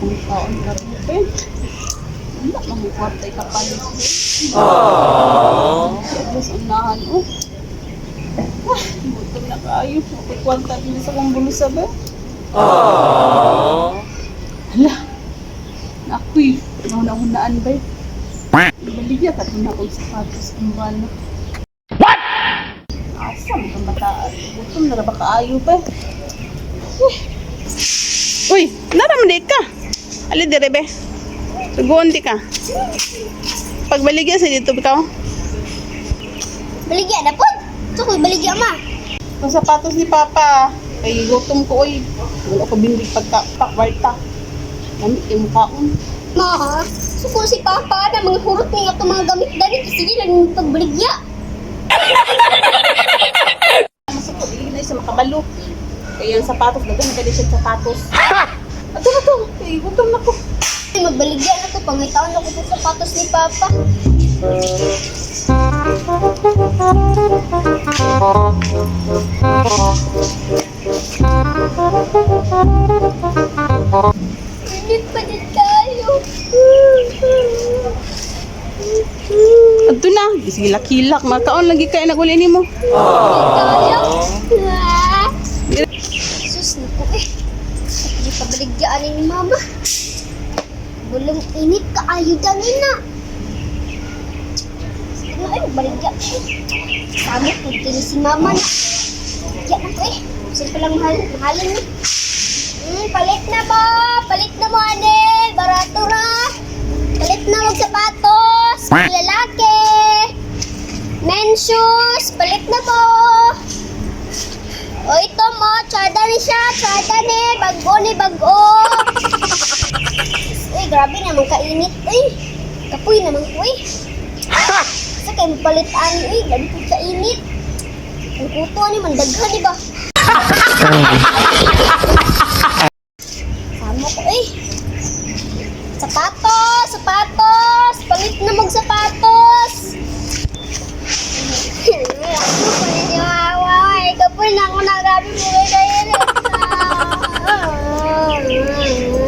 Kung kaon karon pe. Wala man ko kwarta ikapalit. Aww. Sa unahan oh. Ah, gutom na kaayo. Ako kwarta din sa akong bulusa ba? Aww. Hala. Nakoy, nauna-unaan ba? Baligya ka na akong sapatos ang bana. What? Asa mo kang bataan? Gutom na ra ba kaayo ba? Eh. Uy, naraman di ka. Ali dire be. Suguon di ka. Pagbaligya sa dito bitaw. Baligya na po. Tukoy, baligya ma. Ang sapatos ni Papa. Kay gutom ko oy. Wala ko bindig pagka pakwarta. Lami kay mukhaon. Ma, suko si Papa na mga hurot niya itong mga gamit dali. Sige lang yung pagbaligya. Masuko dili na siya makabalo. Kay ang sapatos daghan na kay siya sapatos. Ato na to, kay gutom na ko. Ay, magbaligya na to. Pangitaon ako itong sapatos ni Papa. Init pa din tayo. Adto na, gisilak-hilak makaon lagi kay naguli nimo. Tayo. Ah. Sus, naku eh. Hindi pa baligyaan ni Mama. Bulong init ka ayuda nina. Sige na ay, baligya ko. Sama ko kini si Mama na. Baligya na ko eh. Saan palang mahal, mahalin ni. Palit na mo! Palit na mo, ane! Barato ra! Palit na mag sapatos! Lalaki! Men shoes! Palit na mo! O ito mo, tsada ni siya, tsada ni, bago ni bago. Uy, grabe naman kainit, uy. Kapoy naman ko, uy. Sa kayo palitan, uy, grabe po kainit. Ang kuto ni man daghan di ba? Samo ko, uy. Sapatos, sapatos, palit na mag sapatos. Kapoy na ako na grabe mo kayo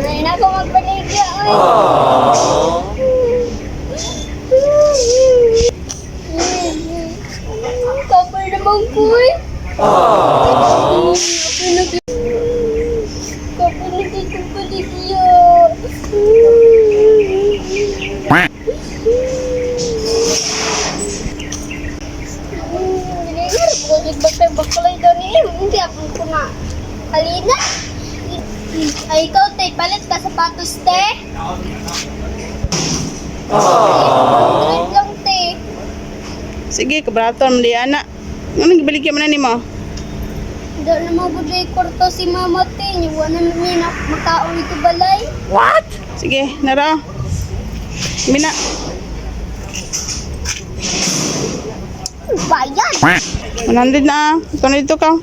Ay, nako magpaligya. Oy. Kapoy naman ko eh. Kapoy na Kapoy na dito paligya. Baklay daw niya. Hindi ako ko na. Halina. Ay, ikaw, te. Palit ka sapatos, te. Aww. Lang, te. Sige, kabrato man di ana. Nganong gibaligya man na nimo? Hindi na mabuday kwarto si mama, te. Niwa na niya na makaon ito balay. What? Sige, nara. Mina. Bayan! 100 na. Ah. Ito na dito ka.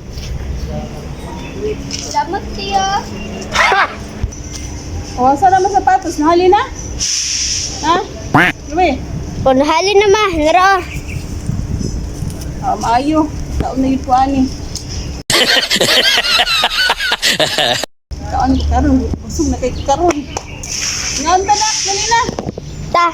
Salamat, te, ah. O, asa naman sapatos? Nahali na? Ha? Luwi. Kung halin na, ma. Nara. Oh, maayo. Taon na yun po, ani. Taon ko karon. Busog na kay karon. Ngaon ta na, dali na. Ta.